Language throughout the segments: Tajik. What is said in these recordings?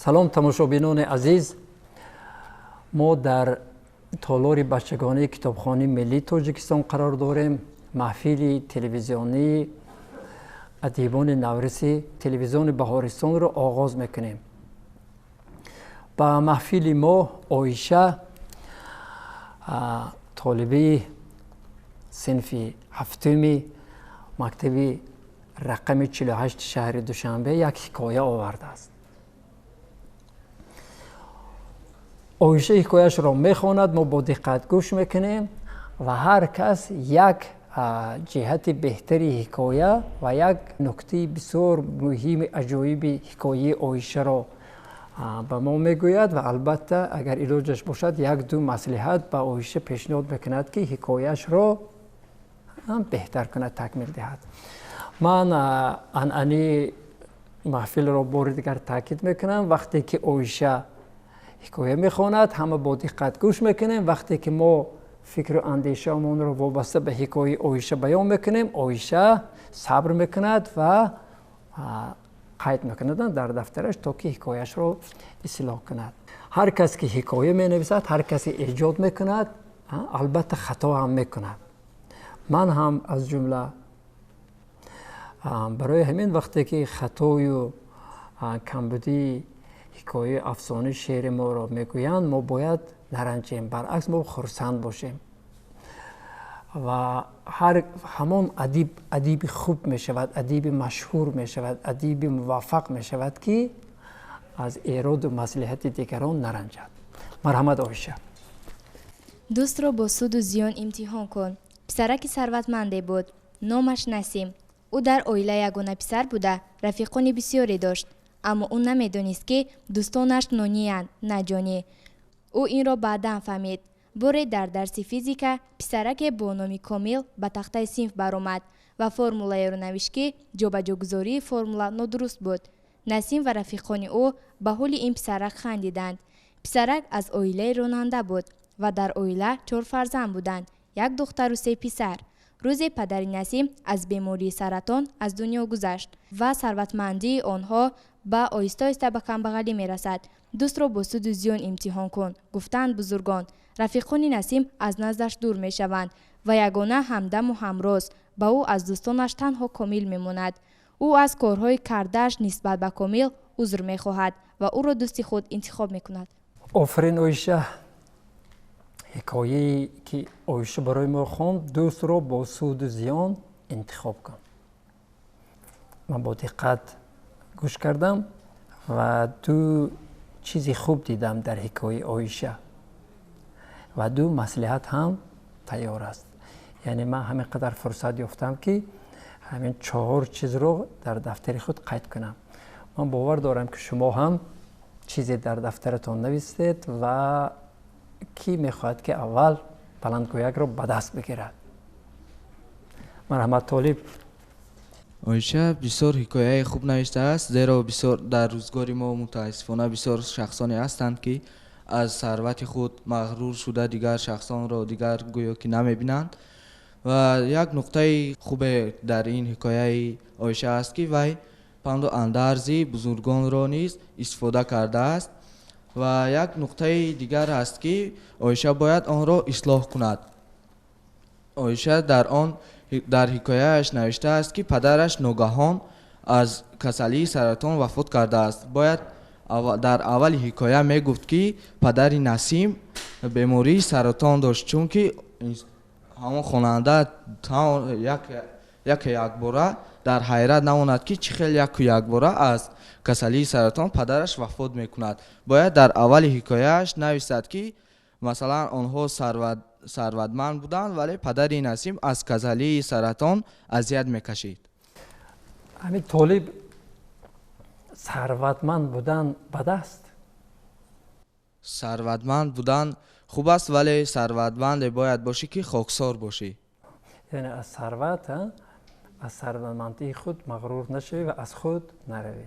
Салом, тамошобинони азиз. Мо дар толори бачагонии Китобхонаи миллии Тоҷикистон қарор дорем. Маҳфили телевизионии адибони навраси телевизиони Баҳористонро оғоз мекунем. Ба маҳфили мо Оиша, толибаи синфи ҳафтуми мактаби рақами 48 шаҳри Душанбе, як ҳикоя овардааст. Оиша ҳикояшро мехонад, мо бо диққат гӯш мекунем ва ҳар кас як ҷиҳати беҳтари ҳикоя ва як нуктаи бисёр муҳими аҷоиби ҳикояи Оишаро ба мо мегӯяд ва албатта, агар илоҷаш бошад, як-ду маслиҳат ба Оиша пешниҳод мекунад, ки ҳикояшро беҳтар кунад, такмил диҳад. Ман анъании маҳфилро бори дигар таъкид мекунам. Вақте ки Оиша ҳикоя мехонад, ҳама бо диққат гӯш мекунем. Вақте ки мо фикру андешаамонро вобаста ба ҳикояи Оиша баён мекунем, Оиша сабр мекунад ва қайд мекунад дар дафтараш, то ки ҳикояшро ислоҳ кунад. Ҳар кас ки ҳикоя менависад, ҳар касе эҷод мекунад, албатта хато ҳам мекунад, ман ҳам аз ҷумла. Барои ҳамин, вақте ки хатою камбудии ҳикояи, афсонаи, шеъри моро мегӯянд, мо бояд наранҷем, баръакс, мо хурсанд бошем ва ҳар ҳамон адиб адиби хуб мешавад, адиби машҳур мешавад, адиби муваффақ мешавад, ки аз эроду маслиҳати дигарон наранҷад. Марҳамат, Оиша. Дӯстро бо суду зиён имтиҳон кун. Писараки сарватманде буд, номаш Насим. Ӯ дар оила ягона писар буда, рафиқони бисёре дошт, аммо ӯ намедонист, ки дӯстонаш нониянд, на ҷонӣ. Ӯ инро баъдан фаҳмид. Боре дар дарси физика писараке бо номи Комил ба тахтаи синф баромад ва формулаеро навишт, ки ҷобаҷогузории формула нодуруст буд. Насим ва рафиқони ӯ ба ҳоли ин писарак хандиданд. Писарак аз оилаи ронанда буд ва дар оила чор фарзанд буданд: як духтару се писар. Рӯзе падари Насим аз бемории саратон аз дунё гузашт ва сарватмандии онҳо ба оҳиста оҳиста ба камбағалӣ мерасад. Дӯстро бо суду зиён имтиҳон кун, гуфтаанд бузургон. Рафиқони Насим аз наздаш дур мешаванд ва ягона ҳамдаму ҳамроз ба ӯ аз дӯстонаш танҳо Комил мемонад. Ӯ аз корҳои кардааш нисбат ба Комил узр мехоҳад ва ӯро дӯсти худ интихоб мекунад. Офарин, Оиша. Ҳикояе ки Оиша барои мо хонд, «Дӯстро бо суду зиён интихоб кун», ман бо диққат гӯш кардам ва ду чизи хуб дидам дар ҳикояи Оиша ва ду маслиҳат ҳам тайёр аст. Яъне ман ҳамин қадар фурсат ёфтам, ки ҳамин чаҳор чизро дар дафтари худ қайд кунам. Ман бовар дорам, ки шумо ҳам чизе дар дафтаратон навистед. Ва кӣ мехоҳад, ки аввал баландгӯякро ба даст бигирад? Марҳамат, Толиб. Оиша бисёр ҳикояи хуб навиштааст, зеро бисёр дар рӯзгори мо, мутаассифона, бисёр шахсоне ҳастанд, ки аз сарвати худ мағрур шуда, дигар шахсонро дигар гӯё ки намебинанд. Ва як нуқтаи хубе дар ин ҳикояи Оиша аст, ки вай панду андарзи бузургонро низ истифода кардааст. Ва як нуқтаи дигар аст, ки Оиша бояд онро ислоҳ кунад. Оиша дар он дар ҳикояаш навиштааст, ки падараш ногаҳон аз касалии саратон вафот кардааст. Бояд дар аввали ҳикоя мегуфт, ки падари Насим бемории саратон дошт, чунки ҳамон хонанда яке якбора дар ҳайрат намонад, ки чӣ хел яку якбора аз касалии саратон падараш вафот мекунад. Бояд дар аввали ҳикояаш нависад, ки масалан онҳо сарватманд буданд, вале падари Насим аз касалии саратон азият мекашид. Ҳамин, Толиб, сарватманд будан бад аст? Сарватманд будан хуб аст, вале сарватманде бояд бошӣ, ки хоксор бошӣ. Яъне аз сарват, аз сарватмандии худ мағрур нашавӣ ва аз худ наравӣ.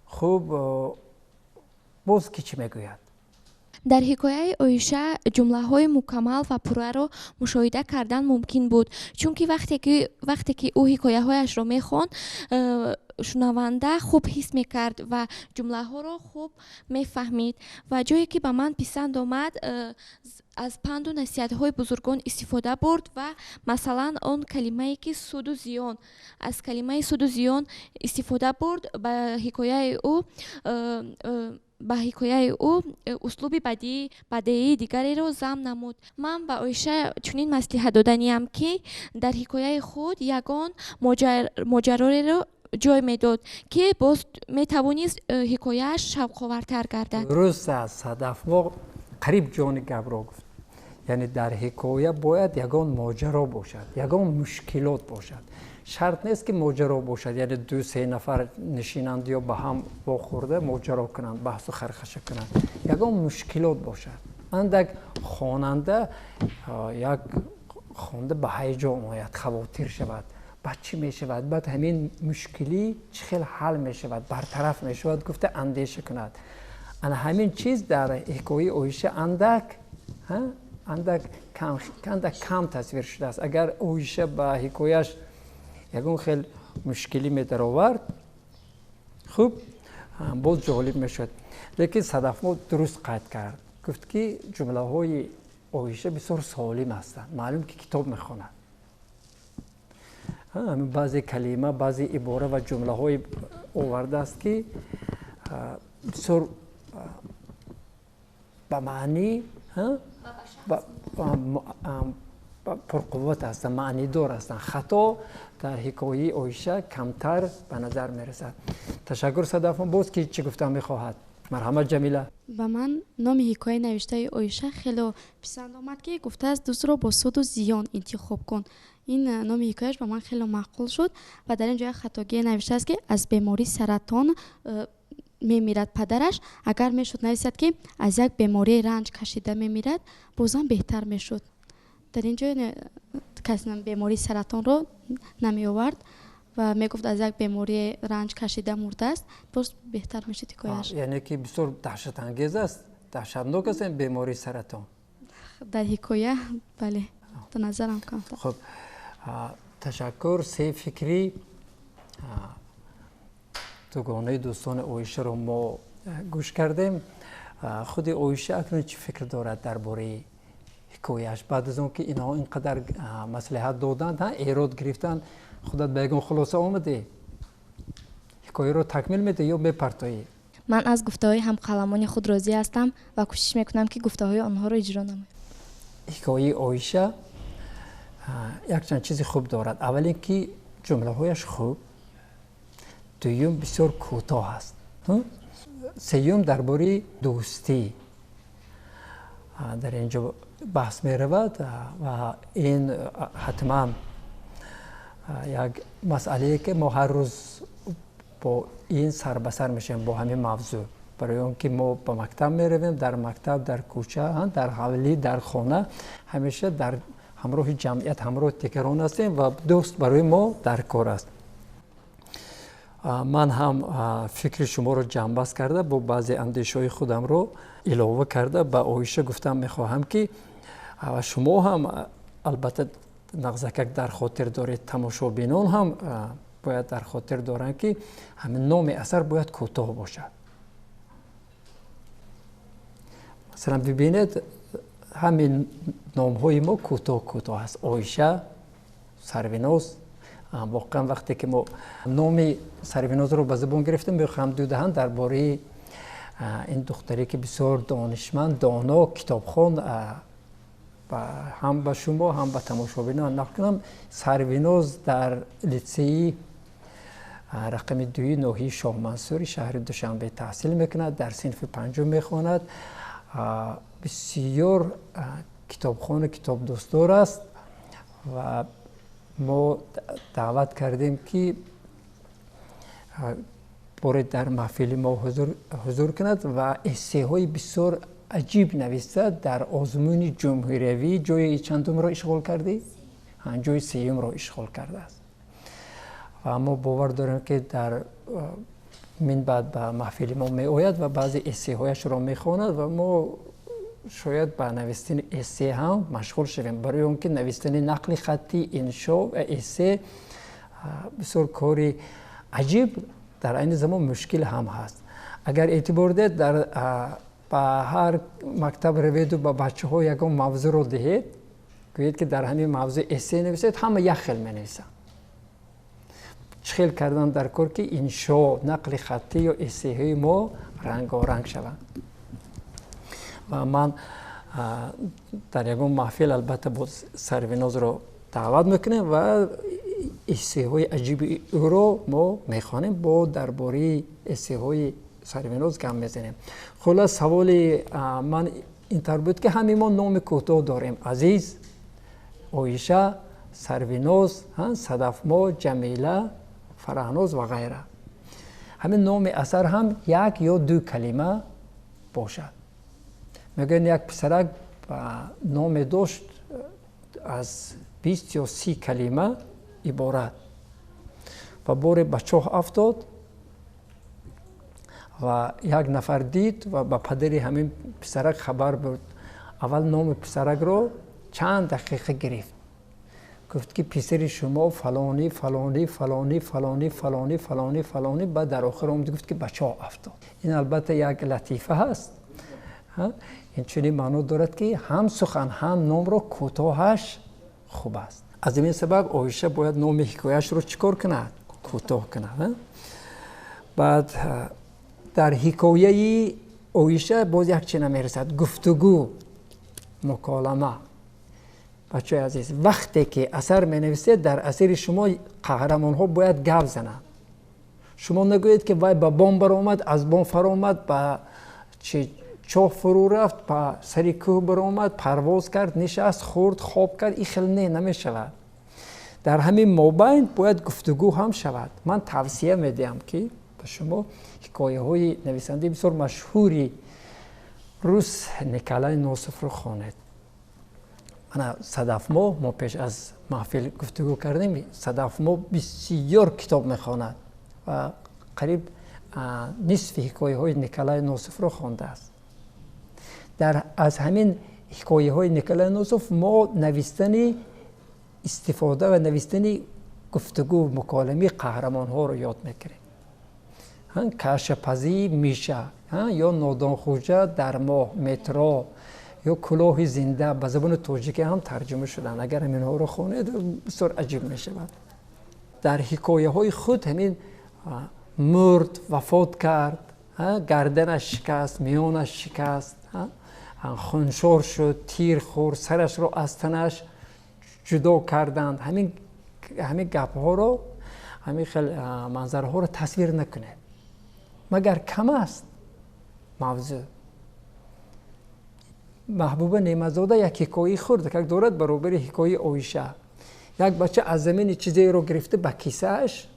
Хуб, боз ки чӣ мегӯяд? Дар ҳикояи Оиша ҷумлаҳои мукаммал ва пурраро мушоҳида кардан мумкин буд, чунки вақте ки ӯ ҳикояҳояшро мехонд. Шунаванда хуб ҳис мекард ва ҷумлаҳоро хуб мефаҳмид. Ва ҷое ки ба ман писанд омад, аз панду насиҳатҳои бузургон истифода бурд ва масалан он калимае ки суду зиён, аз калимаи суду зиён истифода бурд, ба ҳикояи ӯ услуби бадеии дигареро зам намуд. Ман ба Оиша чунин маслиҳат доданиям, ки дар ҳикояи худ ягон моҷарореро ҷой медод, ки боз метавонист ҳикояаш шавқовартар гардад. Дуруст аст, Садаф, мо қариб ҷони гапро гуфт. Яъне дар ҳикоя бояд ягон моҷаро бошад, ягон мушкилот бошад. Шарт нест, ки моҷаро бошад, яъне ду се нафар нишинанд ё ба ҳам вохӯрда моҷаро кунанд, баҳсу хархаша кунанд. Ягон мушкилот бошад, андак хонанда як хонда ба ҳаяҷон ояд, хавотир шавад, баъд чӣ мешавад, баъд ҳамин мушкилӣ чӣ хел ҳал мешавад, бартараф мешавад гуфта андеша кунад. Ана ҳамин чиз дар ҳикояи Оиша андак кам тасвир шудааст. Агар Оиша ба ҳикояш ягон хел мушкилӣ медаровард, хуб, боз ҷолиб мешуд. Лекин Садафмо дуруст қайд кард, гуфт, ки ҷумлаҳои Оиша бисёр солим ҳастанд. Маълум, ки китоб мехонад. Баъзе калима, баъзе ибора ва ҷумлаҳое овардааст, ки бисёр ба маънӣ пурқувват ҳастанд, маънидор ҳастанд. Хато дар ҳикояи Оиша камтар ба назар мерасад. Ташаккур, Садафон. Боз ки чӣ гуфтан мехоҳад? Марҳамат, Ҷамила. Ба ман номи ҳикояи навиштаи Оиша хело писанд омад, ки гуфтааст: «Дӯстро бо суду зиён интихоб кун». Ин номи ҳикояш ба ман хело маъқул шуд. Ва дар ин ҷо як хатогие навиштааст, ки аз бемории саратон мемирад падараш. Агар мешуд, нависад, ки аз як бемории ранҷ кашида мемирад, бозам беҳтар мешуд. Дар ин ҷо кас бемории саратонро намеовард ва мегуфт, аз як бемории ранҷ кашида мурдааст, боз беҳтар мешуд ҳикояш. Яъне ки бисёр даҳшатангез аст, даҳшатнок аст ин бемории саратон. Дар ҳикоя бале, ба назарам камтар. Хуб, ташаккур. Се фикри дугонаи дӯстони Оишаро мо гӯш кардем. Худи Оиша акнун чӣ фикр дорад дар бораи ҳикояаш, баъд аз он ки инҳо ин қадар маслиҳат доданд, эрод гирифтанд? Худат ба ягон хулоса омадӣ? Ҳикояро такмил медиҳӣ ё мепартоӣ? Ман аз гуфтаҳои ҳамқаламони худ розӣ ҳастам ва кӯшиш мекунам, ки гуфтаҳои онҳоро иҷро намоям. Ҳикояи Оиша якчанд чизи хуб дорад. Аввалин, ки ҷумлаҳояш хуб, дуюм, бисёр кӯтоҳ аст, сеюм, дар бораи дӯстӣ дар ин ҷо баҳс меравад ва ин ҳатман як масъалае, ки мо ҳар рӯз бо ин сарбасар мешавем, бо ҳамин мавзӯъ, барои он ки мо ба мактаб меравем, дар мактаб, дар кӯча, дар ҳавлӣ, дар хона ҳамеша дар ҳамроҳи ҷамъият, ҳамроҳи дигарон ҳастем ва дӯст барои мо дар кор аст. Ман ҳам фикри шуморо ҷамъбаст карда, бо баъзе андешаҳои худамро илова карда, ба Оиша гуфтан мехоҳам, ки шумо ҳам албатта нағзакак дар хотир доред, тамошобинон ҳам бояд дар хотир доранд, ки ҳамин номи асар бояд кӯтоҳ бошад. Масалан, бибинед, ҳамин номҳои мо кӯтоҳ кӯтоҳ аст: Оиша, Сарвиноз. Воқеан, вақте ки мо номи Сарвинозро ба забон гирифтем, мехоҳам ду даҳан дар бораи ин духтаре, ки бисёр донишманд, доно, китобхон, ҳам ба шумо, ҳам ба тамошобинон нақл кунам. Сарвиноз дар литсеи рақами дуи ноҳияи Шоҳмансури шаҳри Душанбе таҳсил мекунад, дар синфи панҷум мехонад, бисёр китобхону китобдӯстдор аст ва мо даъват кардем, ки боре дар маҳфили мо ҳузур кунад ва эссеҳои бисёр аҷиб нависта, дар озмуни ҷумҳуриявӣ ҷои чандумро ишғол кардӣ? Ҷои сеюмро ишғол кардааст. Ва мо бовар дорем, ки дар мин баъд ба маҳфили мо меояд ва баъзе эссеҳояшро мехонад ва мо шояд ба навистани эссе ҳам машғул шавем, барои он ки навистани нақли хаттӣ, иншо ва эссе бисёр кори аҷиб. Дар айни замон мушкил ҳам ҳаст. Агар эътибор диҳед, дар ба ҳар мактаб раведу ба бачаҳо ягон мавзӯъро диҳед, гӯед ки дар ҳамин мавзӯъ эссе нависед, ҳама як хел менависанд. Чӣ хел кардан дар кор, ки иншо, нақли хаттӣ ё эссеҳои мо рангоранг шаванд? Ва ман дар ягон маҳфил албатта боз Сарвинозро даъват мекунем ва эссеҳои аҷиби ӯро мо мехонем, бо дар бораи эссеҳои Сарвиноз гап мезанем. Хуллас, саволи ман интар буд, ки ҳамин мо номи кӯтоҳ дорем: Азиз, Оиша, Сарвиноз, Садафмо, Ҷамила, Фараҳноз ва ғайра. Ҳамин номи асар ҳам як ё ду калима бошад. Мегӯянд, як писарак номе дошт аз 20 ё 30 калима иборат ва боре ба чоҳ афтод ва як нафар дид ва ба падари ҳамин писарак хабар бурд. Аввал номи писаракро чанд дақиқа гирифт, гуфт ки писари шумо фалонӣ, фалонӣ, фалонӣ, фалонӣ, фалонӣ, фалонӣ, фалонӣ. Баъд дар охир омад, гуфт ки ба чоҳ афтод. Ин албатта як латифа ҳаст. Инчунин маъно дорад, ки ҳам сухан, ҳам номро кӯтоҳаш хуб аст. Аз ин сабаб Оиша бояд номи ҳикояшро чӣ кор кунад? Кӯтоҳ кунад. Баъд дар ҳикояи Оиша боз як чи намерасад: гуфтугӯ, муколама. Бачаҳои азиз, вақте ки асар менависед, дар асари шумо қаҳрамонҳо бояд гап зананд. Шумо нагӯед, ки вай ба бом баромад, аз бом фаромад, ба чи чоҳ фурӯ рафт, ба сари кӯҳ баромад, парвоз кард, нишаст, хӯрд, хоб кард. Ин хел не, намешавад. Дар ҳамин мобайн бояд гуфтугӯ ҳам шавад. Ман тавсия медиҳам, ки ба шумо ҳикояҳои нависандаи бисёр машҳури рус Николай Носовро хонед. Мана Садафмо, мо пеш аз маҳфил гуфтугӯ кардем, Садафмо бисёр китоб мехонад ва қариб нисфи ҳикояҳои Николай Носовро хондааст. Дар аз ҳамин ҳикояҳои Николай Носов мо навистани истифода ва навистани гуфтугӯ, муколамаи қаҳрамонҳоро ёд мекунем. Кашапазии Миша ё Нодонхӯҷа дар моҳ, метро ё кулоҳи зинда ба забони тоҷикӣ ҳам тарҷума шуданд. Агар ҳаминҳоро хонед, бисёр аҷиб мешавад. Дар ҳикояҳои худ ҳамин мурд, вафот кард, гарданаш шикаст, миёнаш шикаст, хуншор шуд, тир хӯрд, сарашро аз танаш ҷудо карданд, ҳамин гапҳоро, ҳамин хел манзараҳоро тасвир накунед. Магар кам аст мавзӯъ? Маҳбуба Неъматзода як ҳикояи хурд как дорад баробари ҳикояи Оиша. Як бача аз замини чизеро гирифта ба кисааш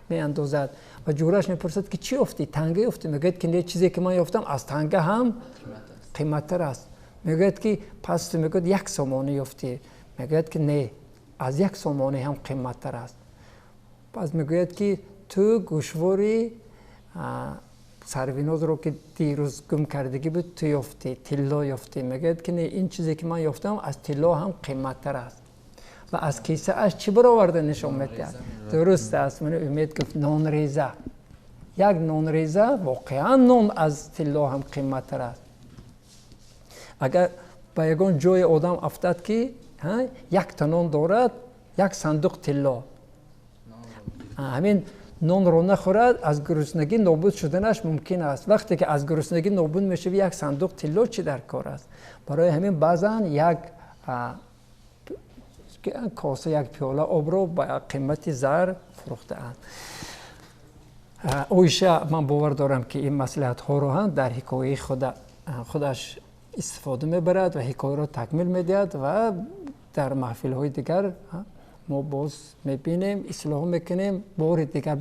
меандозад ва ҷӯраш мепурсад, ки чӣ ёфтӣ? Танга ёфтӣ? Мегӯяд, ки не, чизе ки ман ёфтам, аз танга ҳам қиматтар аст. Мегӯяд, ки пас ту, мегӯяд, 1 сомонӣ ёфтӣ? Мегӯяд, ки не, аз 1 сомонӣ ҳам қиматтар аст. Пас мегӯяд, ки ту гӯшвори Сарвинозро, ки дирӯз гум кардагӣ буд, ту ёфтӣ, тилло ёфтӣ? Мегӯяд, ки не, ин чизе ки ман ёфтам, аз тилло ҳам қиматтар аст. Ва аз кисааш чӣ бароварда нишон медиҳад? Дуруст аст, ман Умед гуфт: нонреза. Як нонреза, воқеан нон аз тилло ҳам қиматтар аст. Агар ба ягон ҷое одам афтад, ки якта нон дорад, як сандуқ тилло, ҳамин нонро нахӯрад, аз гуруснагӣ нобуд шуданаш мумкин аст. Вақте ки аз гуруснагӣ нобуд мешавӣ, як сандуқ тилло чӣ дар кор аст? Барои ҳамин баъзан як коса, як пиёла обро ба қимати зар фурӯхтаанд. Оиша, ман бовар дорам, ки ин маслиҳатҳоро ҳам дар ҳикояи худаш истифода мебарад ва ҳикояро такмил медиҳад ва дар маҳфилҳои дигар мо боз мебинем, ислоҳ мекунем. Бори дигар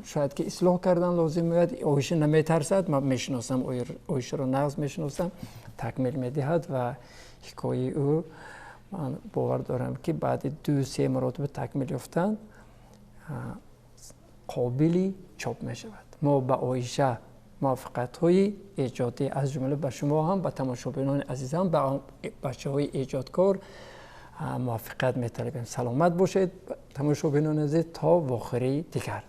шояд ки ислоҳ кардан лозим меояд. Оиша наметарсад, ман мешиносам Оишаро, нағз мешиносам, такмил медиҳад ва ҳикояи ӯ, ман бовар дорам, ки баъди ду се маротиба такмил ёфтан қобили чоп мешавад. Мо ба Оиша муваффақиятҳои эҷодӣ, аз ҷумла ба шумо ҳам, ба тамошобинони азизам, ба бачаҳои эҷодкор муваффақият металабем. Саломат бошед, тамошобинони азиз, то вохӯрии дигар.